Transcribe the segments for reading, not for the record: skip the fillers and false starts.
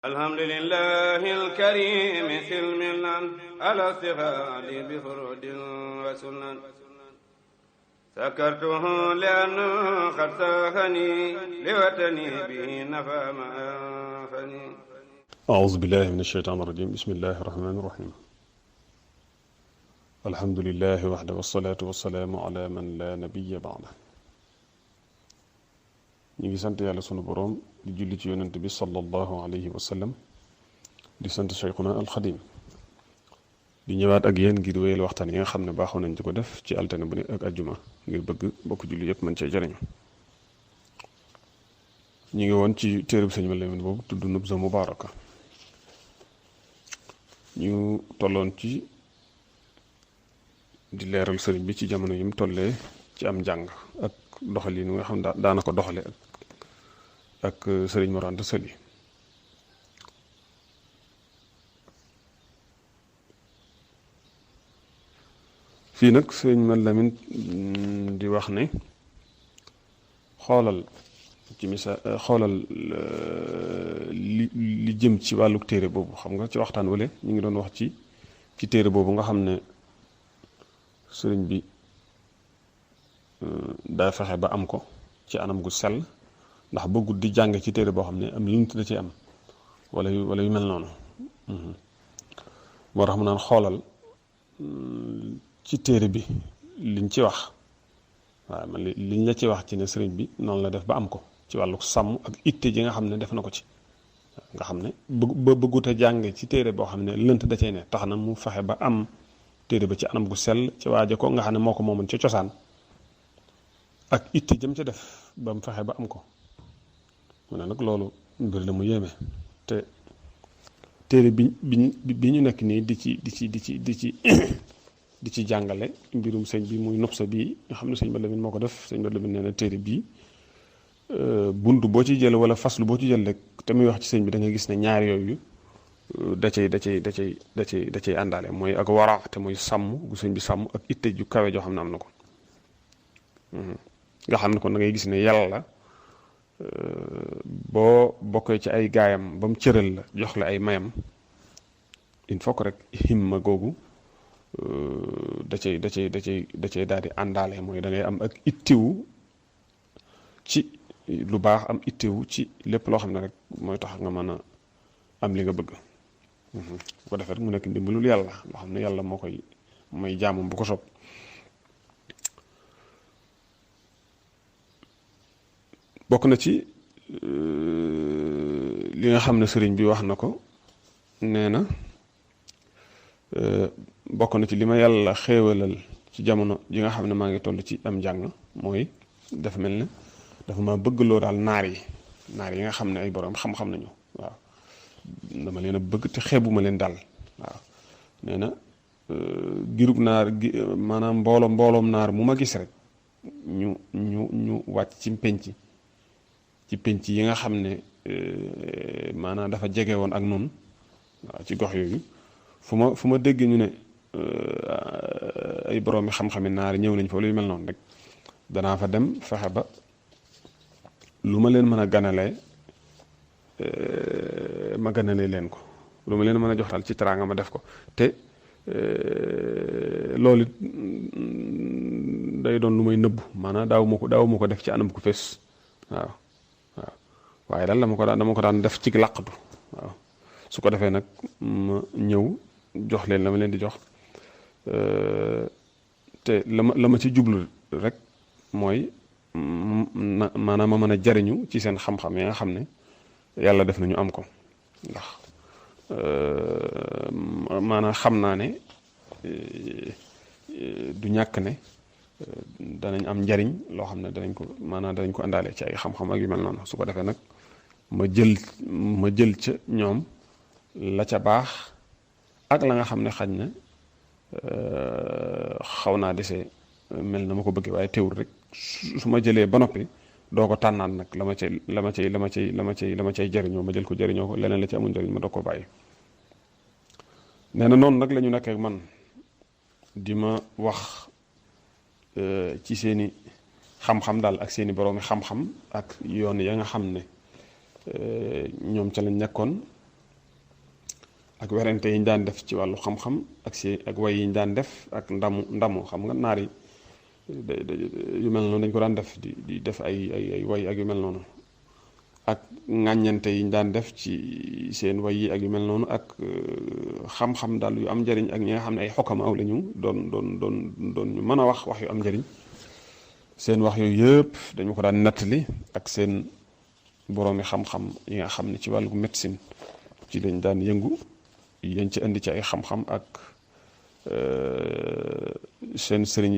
الحمد لله الكريم سلمنا على استغال بفرود وسنن سكرته لأنه قد ساخني لوطني به نفى ما أنفني أعوذ بالله من الشيطان الرجيم بسم الله الرحمن الرحيم الحمد لله وحده والصلاة والسلام على من لا نبي بعده ñi ngi sant yàlla sunu boroom di julli ci yonent bi sallallahu alayhi wa sallam di sant Cheikhuna alxadim di ñëwaat ak yéen ngir wéyal waxtaan yi nga xam ne baaxoo nañ di ko def ci altine bu ne ak ajjuma ngir bëgg bokk julli yëpp mën cee jariñu ñi ngi woon ci téereb sëñ ma Lamin boobu tudd Nubza Mubaaraka ñu tolloon ci di leeral sëriñ bi ci jamono yi mu tollee ci am njàng ak doxalin nga xam daana ko doxale ak sëriñ Mor Anta Sali fii nag sëriñ ma Lamin di wax ne xoolal ci misaal xoolal li jëm ci wàllu téere boobu xam nga ci waxtaan wale ñu ngi doon wax ci téere boobu nga xam ne sëriñ bi daa fexe ba am ko ci anam gu sell ndax bëggut di jàng ci téere boo xam ne am lunt da ci am wala yu mel noonu moo tax mu naan xoolal ci téere bi liñ ci wax waaw man liñ la ci wax ci ne sëriñ bi noonu la def ba am ko ci wàllu sàmm ak itte ji nga xam ne def na ko ci nga xam ne bëggut a jàng ci téere boo xam ne lënt da cay ne tax na mu fexe ba am téere ba ci anam gu sell ci waaje ko nga xam ne moo ko moomoon ca cosaan ak itte jëm ca def ba mu fexe ba am ko mu ne nag loolu mbir la mu yéeme te téere bi ñu nekk nii di ci jàngale mbirum sëñ bi muy Nubza bii nga xam ne sëñ Ba Lamin moo ko def sëñ Ba Lamin nee na téere bii bunt boo ci jël wala faslu boo ci jël rek te muy wax ci sëñ bi da nga gis ne ñaar yooyu da cay àndaale mooy ak wara te muy sàmm gu sëñ bi sàmm ak itte ju kawe joo xam ne am na ko nga xam ne kon da ngay gis ne yàlla boo bokkee ci ay gaayam ba mu cëral la jox la ay mayam il faut que rek himma googu da cay daal di àndaale mooy da ngay am ak ittewu ci lu baax am ittewu ci lépp loo xam ne rek mooy tax nga mën a am li nga bëgg bu ko defee rek mu nekk ndimbalul yàlla loo xam ne yàlla moo koy may jaamam bu ko sopp bokk na ci li nga xam ne sëriñ bi wax na ko nee na bokk na ci li ma yàlla xéewalal ci jamono ji nga xam ne maa ngi toll ci am njàng mooy dafa mel ne dafa ma bëggloo daal naar yi nga xam ne ay borom xam-xam nañu waaw dama leen a bëgg te xeebuma leen daal waaw nee na girug naar gi maanaam mbooloom naar mu ma gis rek ñu wàcc ci penc yi nga xam ne maanaam dafa jege woon ak noonu waaw ci gox yooyu fu ma dégg ñu ne ay boroomi xam-xami naar ñëw nañ fa lu mel noonu rek danaa fa dem fexe ba lu ma leen mën a ganalee ma ganale leen ko lu ma leen mën a jox daal ci teraanga ma def ko te loolu day doon lu may nëbbu maanaam daaw ma ko def ci anam ku fees waaw waaye daal dama ko daan def ci làqatu waaw su ko defee nag ma ñëw jox leen la ma leen di jox te la ma ci jublu rek mooy maanaam ma mën a jariñu ci seen xam-xam yi nga xam ne yàlla def nañu am ko ndax maanaam xam naa ne du ñàkk ne danañ am njariñ loo xam ne danañ ko àndaale ci ay xam-xam ak yu mel noonu su ko defee nag ma jël ca ñoom la ca baax ak la nga xam ne xaj na xaw naa dese mel na ma ko bëggee waaye teewul rek su ma jëlee ba noppi doo ko tànnaat nag la ma cay jariñoo ma jël ko jariñoo ko leneen la ci amul njariñ ma doo ko bàyyi nee na noonu nag la ñu nekk ak man di ma wax ci seeni xam-xam daal ak seeni boroomi xam-xam ak yoon ya nga xam ne ñoom ca lañ nekkoon ak werante yi ñu daan def ci wàllu xam-xam ak ak way yi ñu daan def ak ndamu xam nga naar yi yu mel noonu dañ ko daan def di def ay way ak yu mel noonu ak ŋàññante yi ñu daan def ci seen way yi ak yu mel noonu ak xam-xam daal yu am njëriñ ak ñi nga xam ne ay xokkama aw la ñu doon ñu mën a wax yu am njëriñ seen wax yooyu yëpp dañu ko daan nettali ak seen boroomi xam-xam yi nga xam ne ci wàllu médecine ci lañ daan yëngu yañ ci indi ci ay xam-xam ak seen sëriñ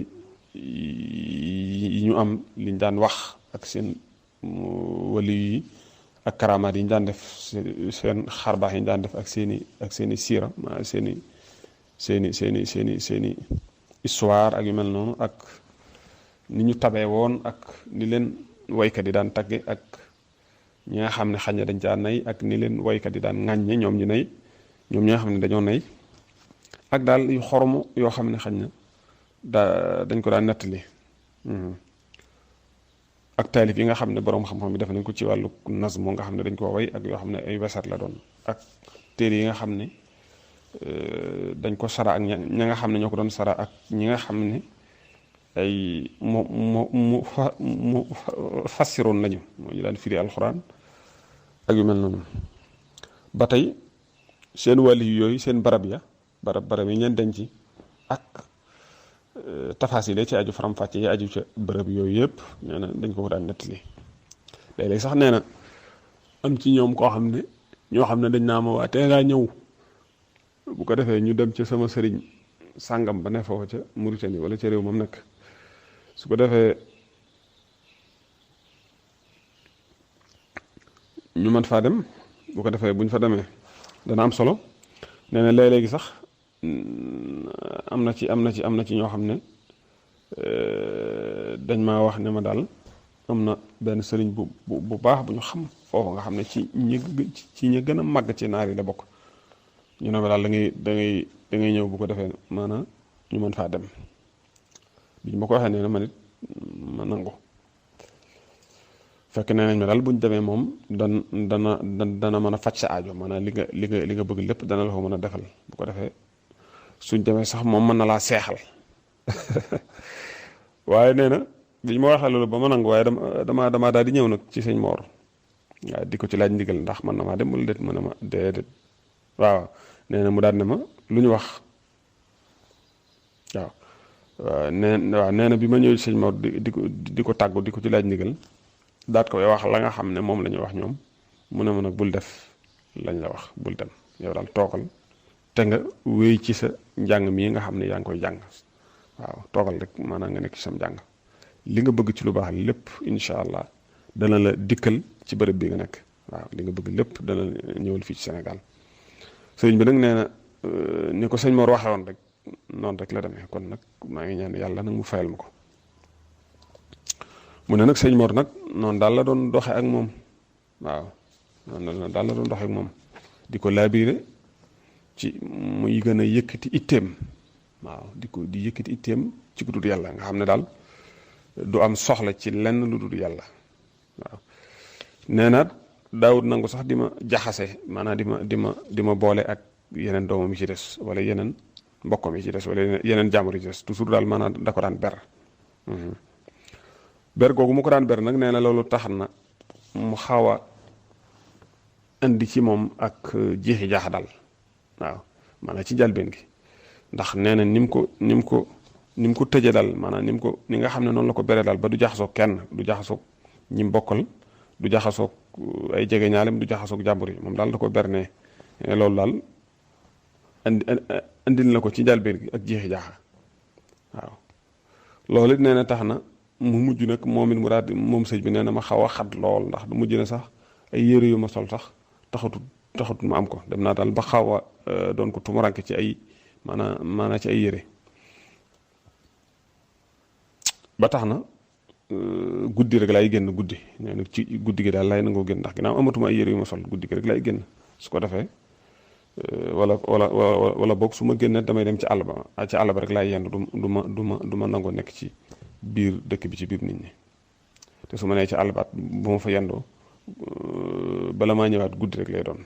yi ñu am liñ daan wax ak seen wali yi ak karamaat yi ñu daan def seen xarbaax yi ñu daan def ak seeni siira ma seeni histoire ak yu mel noonu ak ni ñu tabee woon ak ni leen waykat yi daan tagge ak ñi nga xam ne xañ na dañ caa nay ak ni leen waykat yi daan ŋàññe ñoom ñu nay ñoom ñi nga xam ne dañoo nay ak daal yu xoromu yoo xam ne xañ na dañ ko daan nettali ak taalif yi nga xam ne boroom xam-xam bi def nañ ko ci wàllu nazmu nga xam ne dañ koo way ak yoo xam ne ay wesar la doon ak téere yi nga xam ne dañ ko sara ak ña nga xam ne ñoo ko doon sara ak ñi nga xam ne ay mu fassiroon lañu moo ñu daan firi alxuraan ak yu mel noonu ba tey seen wàlli yooyu seen barab yi ñeen denc ak tafaasile ci aju faram-fàcce yi aju ca bërëb yooyu yëpp nee na dañ ko daan nettali léeg-léeg sax nee na am ci ñoom koo xam ne ñoo xam ne dañ naa ma waa tey ngaa ñëw bu ko defee ñu dem ca sama sëriñ sàngam ba ne foofu ca Mauritanie wala ca réew moom nekk su ko defee ñu mën faa dem bu ko defee bu ñu fa demee dana am solo nee na léeg-léegi sax am na ci ñoo xam ne dañ maa wax ne ma daal am na benn sëriñ bu baax bu ñu xam foofu nga xam ne ci ñi gën a màgg ci naar yi la bokk ñu ne ma daal da ngay ñëw bu ko defee maanaam ñu mën faa dem bi ñu ma ko waxee nee na ma nit ma nangu fekk nee nañ ma daal bu ñu demee moom dana mën a faj sa aajo maanaam li nga bëgg lépp dana la ko mën a defal bu ko defee suñ demee sax moom mën na laa seexal waaye nee na bi ñu ma waxee loolu ba ma nangu waaye dama daal di ñëw nag ci sëñ Moor waaye di ko ci laaj ndigal ndax man na maa dem wala déet mu ne ma déedéet waaw nee na mu daal ne ma lu ñu wax waaw nee na bi ma ñëw sëñ Mor di ko tàggu di ko ci laaj ndigal daat ko wax la nga xam ne moom la ñu wax ñoom mu ne ma nag bul def lañ la wax bul dem yow daal toogal te nga wéy ci sa njàng mii nga xam ne yaa ngi koy jàng waaw toogal rek maanaam nga nekk ci sam njàng li nga bëgg ci lu baax lépp incha allah dana la dikkal ci bërëb bi nga nekk waaw li nga bëgg lépp dana ñëwal fii ci Sénégal sëriñ bi nag nee na ni ko sëñ Mor waxee woon rek noonu rek la demee kon nag maa ngi ñaan yàlla nag mu fayal ma ko mu ne nag sëñ Mor nag noonu daal la doon doxe ak moom waaw noonu daal la doon doxe ak moom di ko laabiire ci muy gën a yëkkati itteem waaw di yëkkati itteem ci ku dul yàlla nga xam ne daal du am soxla ci lenn lu dul yàlla waaw nee na daawut nangu sax di ma jaxase maanaam di ma boole ak yeneen doomam yi ci des wala yeneen mbokkam yi ci des wala yeneen jàmbur yi ci des toujours daal maanaam da ko daan ber ber googu mu ko daan ber nag nee na loolu tax na mu xaw a indi ci moom ak jeexi jaaxa daal waaw maanaam ci jalbeen gi ndax nee na ni mu ko tëjee daal maanaam ni nga xam ne noonu la ko bere daal ba du jaxasoog kenn du jaxasoog ñi mbokkal du jaxasoog ay jege ñaalem du jaxasoog jàmbur yi moom daal da ko berne loolu daal andil na ko ci jalbeen gi ak jeexi jaaxa waaw loolu it nee na tax na mu mujj nag moom it mu daal moom sëñ bi nee na ma xaw a xat lool ndax du mujj na sax ay yére yu ma sol sax taxatut ma am ko dem naa daal ba xaw a doon ko tumuranke ci ay maanaam ci ay yére ba tax na guddi rek laay génn guddi nee na ci guddi gi daal laay nangoo génn ndax ginnaaw amatuma ay yére yu ma sol guddi gi rek laay génn su ko defee wala boog su ma génne damay dem ci àll ba rek laay yendu du ma nangoo nekk ci biir dëkk bi ci biir nit ñi te su ma nee ci àll ba bu ma fa yendoo bala maa ñëwaat guddi rek lay doon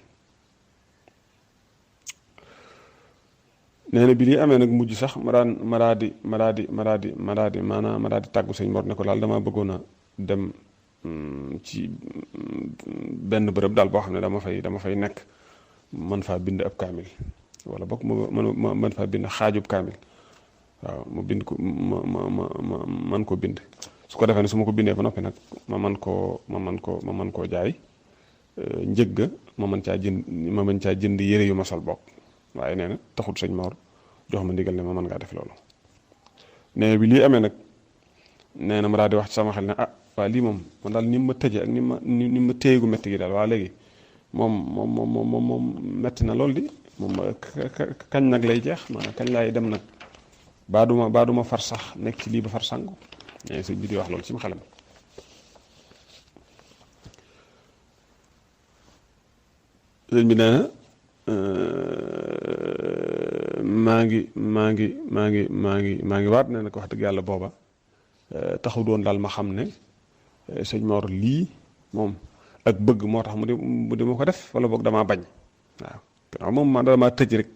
nee na bi lii amee nag mujj sax ma daa di tàggu sëñ Mor ne ko daal damaa bëggoon a dem ci benn bërëb daal boo xam ne dama fay nekk man faa bind ab kaamil wala boog ma man faa bind xaajub kaamil waaw ma bind ko ma man ko bind su ko defee ne su ma ko bindee ba noppi nag ma man koo jaay njëg ga ma mën caa jënd yére yu ma sol bokk waaye nee na taxut sëñ Mor jox ma ndigal ne ma mën ngaa def loolu nee bi lii amee nag nee na ma daal di wax ci sama xel ne ah waa lii moom man daal ni ma tëjee ak ni ma téye gu métti gi daal waa léegi moom metti na lool di moom kañ nag lay jeex maanaam kañ laay dem nag baa duma far sax nekk ci lii ba far sàngu nee sëñ bi di wax loolu ci ma xelam sëñ bi nee na maa ngi waat ne nag wax dëgg yàlla booba taxu doon daal ma xam ne sëñ Mor lii moom ak bëgg moo tax mu di ma ko def wala boog damaa bañ waaw moom man damaa tëj rek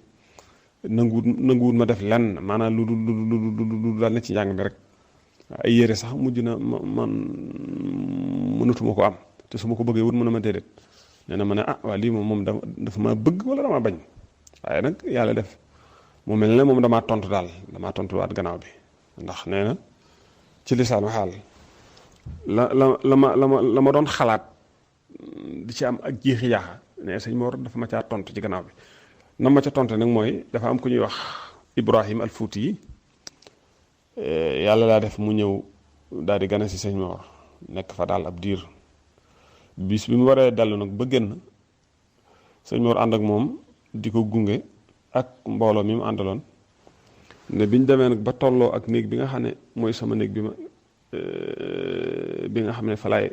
nanguwut ma def lenn maanaam lu daal ne ci njàng mi rek ay yére sax mujj na man mënatuma ko am te su ma ko bëggee wut mën a ma déedéet nee na ma ne ah waa lii moom dafa ma bëgg wala damaa bañ waaye nag yàlla def mu mel ne moom damaa tontu waat gannaaw bi ndax nee na ci lisaanu xaal la ma doon xalaat di ci am ak jeexi jaaxa ne sëñ Mor dafa ma caa tontu ci gannaaw bi na ma ca tontu nag mooy dafa am ku ñuy wax Ibrahim al Fuuti yi yàlla daa def mu ñëw daal di gane si sëñ Mor nekk fa daal ab diir bis bi mu waree dellu nag ba génn sëñ Mor ànd ak moom di ko gunge ak mbooloo mi mu àndaloon ne biñ demee nag ba tolloo ak néeg bi nga xam ne mooy sama néeg bi nga xam ne fa laay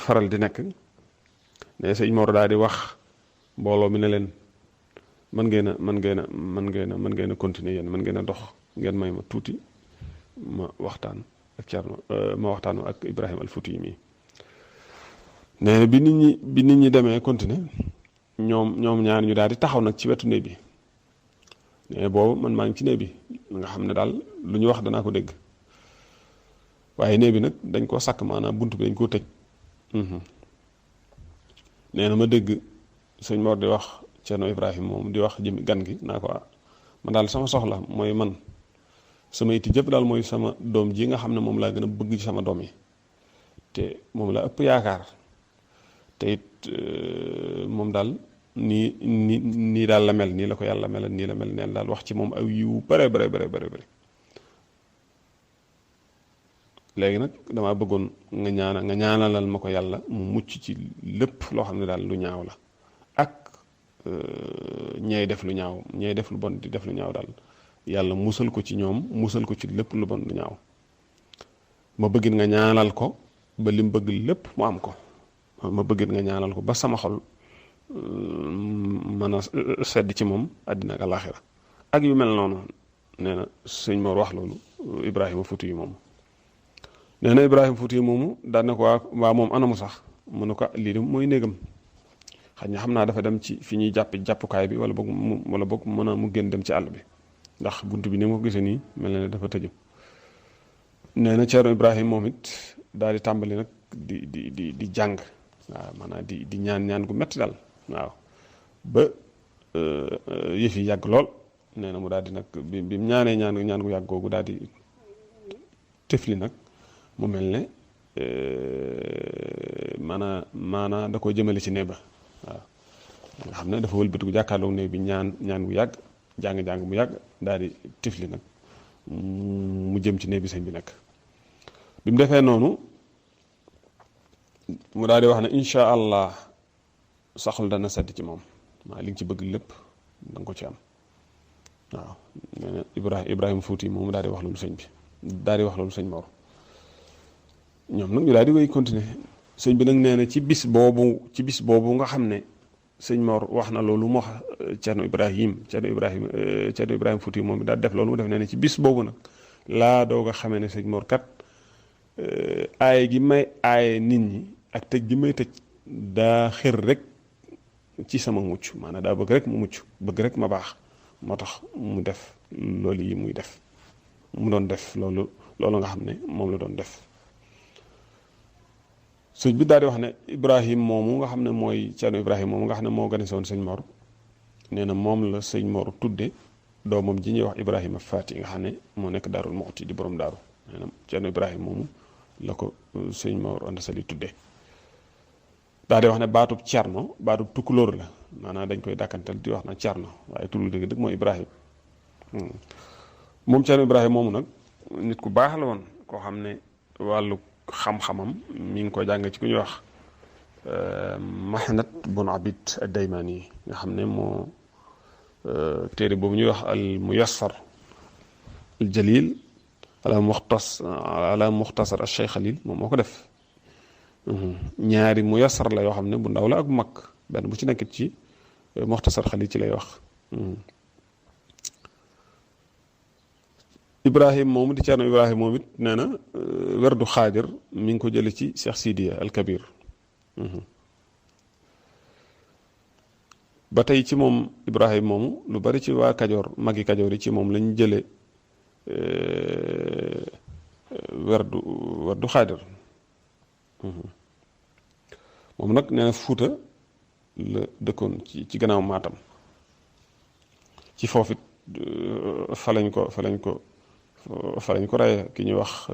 faral di nekk ne sëñ Mor daal di wax mbooloo mi ne leen mën ngeen a continuer yéen mën ngeen a dox ngeen may ma tuuti ma waxtaan ak Ibrahima al Fuuti yi mii nee na bi nit ñi demee continuer ñoom ñaar ñu daal di taxaw nag ci wetu néeg bi nee boobu man maa ngi ci néeg bi nga xam ne daal lu ñu wax danaa ko dégg waaye néeg bi nag dañ koo sakk maanaam bunt bi dañ koo tëj nee na ma dégg sëñ Mor di wax Cerno Ibrahima moom di wax jëmi gan gi naa ko man daal sama soxla mooy man sama itti jëpp daal mooy sama doom ji nga xam ne moom laa gën a bëgg ci sama doom yi te moom laa ëpp yaakaar te it moom daal nii daal la mel nii la ko yàlla melal nii la mel neen daal wax ci moom aw yiw bare léegi nag damaa bëggoon nga ñaanalal ma ko yàlla mu mucc ci lépp loo xam ne daal lu ñaaw la ak ñay def lu ñaaw ñay def lu bon di def lu ñaaw daal yàlla musal ko ci ñoom musal ko ci lépp lu bon lu ñaaw ma bëggit nga ñaanal ko ba lim bëgg lépp mu am ko ma bëggit nga ñaanal ko ba sama xol mën a sedd ci moom àddina ak alaaxira ak yu mel noonu nee na sëñ Mor wax loolu Ibrahima Fuuti yi moomu nee na Ibrahima Fuuti yi moomu daan na ko waa moom anamu sax mu ne ko lii de mooy néegam xaj na xam naa dafa dem ci fi ñuy jàppukaay bi wala boog mu génn dem ci àll bi ndax bunt bi ni ma ko gisee nii mel na ne dafa tëju nee na Ceerno Ibrahima moom it daal di tàmbali nag di jàng waaw maanaam di ñaan gu metti daal waaw ba yëf yi yàgg lool nee na mu daal di nag bi mu ñaanee ñaan gu yàgg googu daal di tëfli nag mu mel ne maanaam da koo jëmale ci néeg ba waaw nga xam ne dafa wëlbatiku jàkkaarloog néeg bi ñaan gu yàgg jàng mu yàgg daal di tifli nag mu jëm ci néeg bi sëñ bi nag bi mu defee noonu mu daal di wax ne incha allah saxul dana sedd ci moom maa li nga ci bëgg lépp da nga ko ci am waaw nee na Ibrahima Fuuti moom mu daal di wax loolu sëñ bi daal di wax loolu sëñ Mor ñoom nag ñu daal di koy continuer sëñ bi nag nee na ci bis boobu nga xam ne sëñ Mor wax na loolu mu wax Cerno Ibrahima Fuuti moom daal def loolu mu def nee na ci bis boobu nag laa doog a xamee ne sëñ Mor kat aaye gi may aaye nit ñi ak tëj gi may tëj daa xër rek ci sama mucc maanaam daa bëgg rek mu mucc bëgg rek ma baax moo tax mu def loolu yi muy def mu doon def loolu nga xam ne moom la doon def. sëñ bi daal di wax ne Ibrahim moomu nga xam ne mooy Ceerno Ibrahim moomu nga xam ne moo gane woon sëñ Mor nee na moom la sëñ Mor tudde doomam ji ñuy wax Ibrahima Faati nga xam ne moo nekk Daarul Muxti di borom daaru nee na Ceerno Ibrahim moomu la ko sëñ Mor Anta Sali tudde daal di wax ne baatub Cerno baatub tukkulóor la maanaam dañ koy dàkkantal di wax na Cerno waaye tullu dëgg dëgg mooy Ibrahim moom Ceerno Ibrahim moomu nag nit ku baax la woon koo xam ne wàllu xam-xamam mi ngi ko jàng ci ku ñuy wax Mahnat bun Abid ad-Daymani nga xam ne moo téere boobu ñuy wax al muyassar al jalil ala muxtasar al Cheikh Khalil moom moo ko def ñaari muyassar la yoo xam ne bu ndaw la ak bu mag benn bu ci nekkit ci muxtasar Khalil ci lay wax Ibrahim moomu di Ceerno Ibrahim moom it nee na werdu xaadir mi ngi ko jële ci Cheikh Sidiya al Kabir ba tey ci moom Ibrahim moomu lu bari ci waa Kajoor magi Kajoor yi ci moom lañ jële werdu xaadir moom nag nee na Fuuta la dëkkoon ci gannaaw Maatam ci foofit fa lañ ko reye ki ñuy wax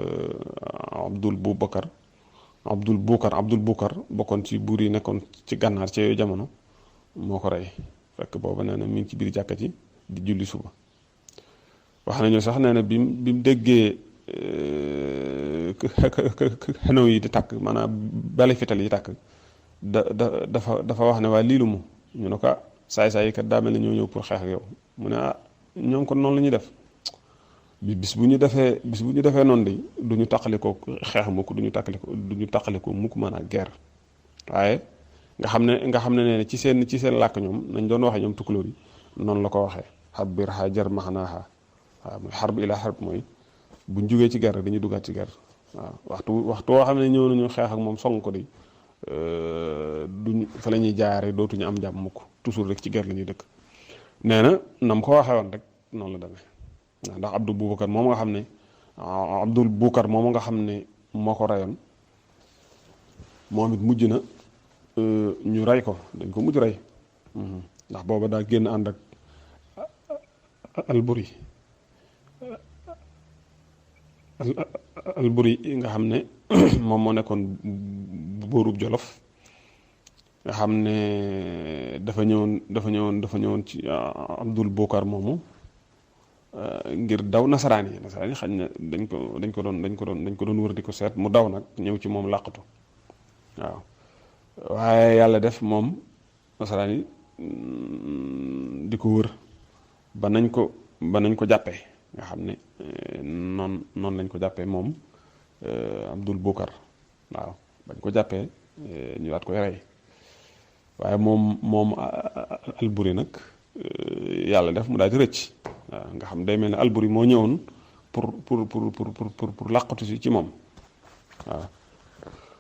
Abdul Bukar bokkoon ci buur yi nekkoon ci gànnaar ci yooyu jamono moo ko rey fekk booba nee na mi ngi ci biir jàkka ji di julli suba wax nañu sax nee na bi mu déggee xenaw yi di tàkk maanaam bale fital yi tàkk dafa wax ne waa lii lu mu ñu ne ko saay-saay yi kat daa mel ne ñoo ñëw pour xeex ak yow mu ne ñoom kon noonu la ñuy def bis bu ñu defee noonu de du ñu taqalikoo xeex mukk du ñu taqalikoo mukk maanaam guerre waaye nga xam ne ci seen làkk ñoom nañ doon waxee ñoom tukulóor yi noonu la ko waxee xab bir xaa jar maxnaaxa waaw mooy xarb ilaa xarb mooy buñ jógee ci guerre dañuy duggaat ci guerre waaw waxtu woo xam ne ñëw nañu xeex ak moom song ko de duñ fa la ñuy jaare dootuñu am jàmm mukk toujours rek ci guerre la ñuy dëkk nee na nam ko waxee woon rek noonu la demee ndax Abdul Bukar moom nga xam ne moo ko reyoon moom it mujj na ñu rey ko dañ ko mujj rey ndax booba daa génn ànd ak Alburi nga xam ne moom moo nekkoon buurub Jolof nga xam ne dafa ñëwoon ci Abdul Bukar moomu ngir daw nasaraan yi xañ na dañ ko doon wër di ko seet mu daw nag ñëw ci moom làqatu waaw waaye yàlla def moom nasaraan yi di ko wër ba nañ ko jàppee nga xam ne noonu lañ ko jàppee moom Abdul Bukar waaw bañ ko jàppee ñu daat koy rey waaye moom Alburi nag yàlla def mu daal di rëcc waaw nga xam day mel ne Alburi moo ñëwoon pour làqatu si ci moom waaw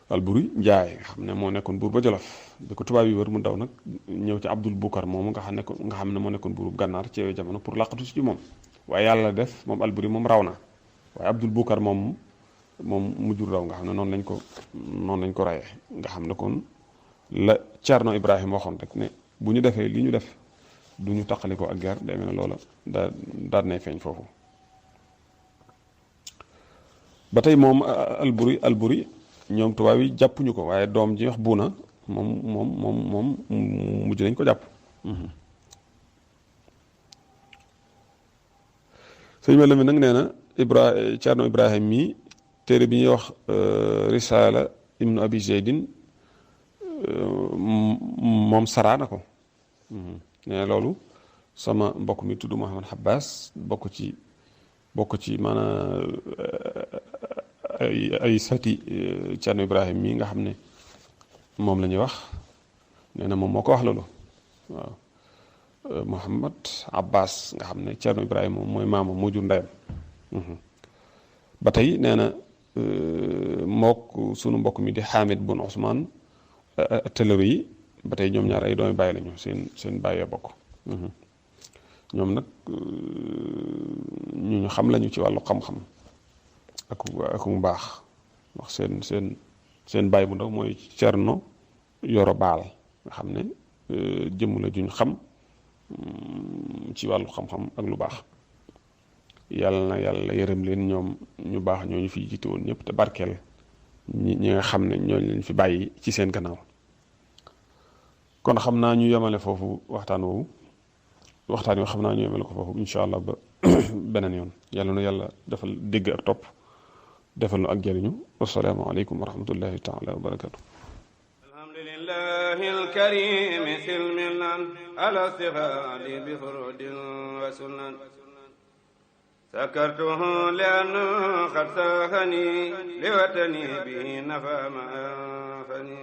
Alburi Njaay nga xam ne moo nekkoon buur ba Jolof bi ko tubaab yi wër mu daw nag ñëw ci Abdul Bukar moomu nga xam ne moo nekkoon buurub gànnaar ci yooyu jamono pour làqatu si ci moom waaye yàlla def moom Alburi moom raw na waaye Abdul Bukar moom mujjul raw nga xam ne noonu lañ ko rayee nga xam ne kon la Ceerno Ibrahima waxoon rek ne bu ñu defee li ñu def du ñu taqali ko ak guerre day mel ne loola daal nay feeñ foofu ba tey moom Alburi ñoom tubaab yi jàppuñu ko waaye doom ji wax Buuna moom mujj nañ ko jàpp sëñ Mel mi nag nee na Ceerno Ibrahim mi téere bi ñuy wax Risaala Ibnu Abi Zeydin moom saraa na ko nee loolu sama mbokk mi tudd Mouhamad Habbas bokk ci maanaam ay sati Ceerno Ibrahim mi nga xam ne moom la ñuy wax nee na moom moo ko wax loolu waaw Mouhamad Abbas nga xam ne Ceerno Ibrahim moom mooy maama moo jur ndeyam ba tey nee na sunu mbokk mi di Hamid bun Ousmane Tëlëri yi ba tey ñoom ñaar ay doomi bàyyi lañu seen bàyyee bokk ñoom nag ñu xam lañu ci wàllu xam-xam ak mu baax wax seen baay bu ndaw mooy Cerno Yoro Baal nga xam ne jëmm la juñ xam ci wàllu xam-xam ak lu baax yàlla na yàlla yërëm leen ñoom ñu baax ñooñu fi jiite woon ñëpp te barkeel ñi nga xam ne ñooñu leen fi bàyyi ci seen gannaaw. kon xam naa ñu yemale foofu waxtaan yoo xam naa ñu yemale ko foofu incha allah ba beneen yoon yàlla na yàlla defal dégg ak topp defal nu ak jëriñu wassalaamu aleykum wa rahmatullahi taala wa barakatu. alhamdulillahi alkarim silmilan ala stighaali bi furudin wa sunan sakartuhu li'anna qad saxani liwatani bi nafa ma anfani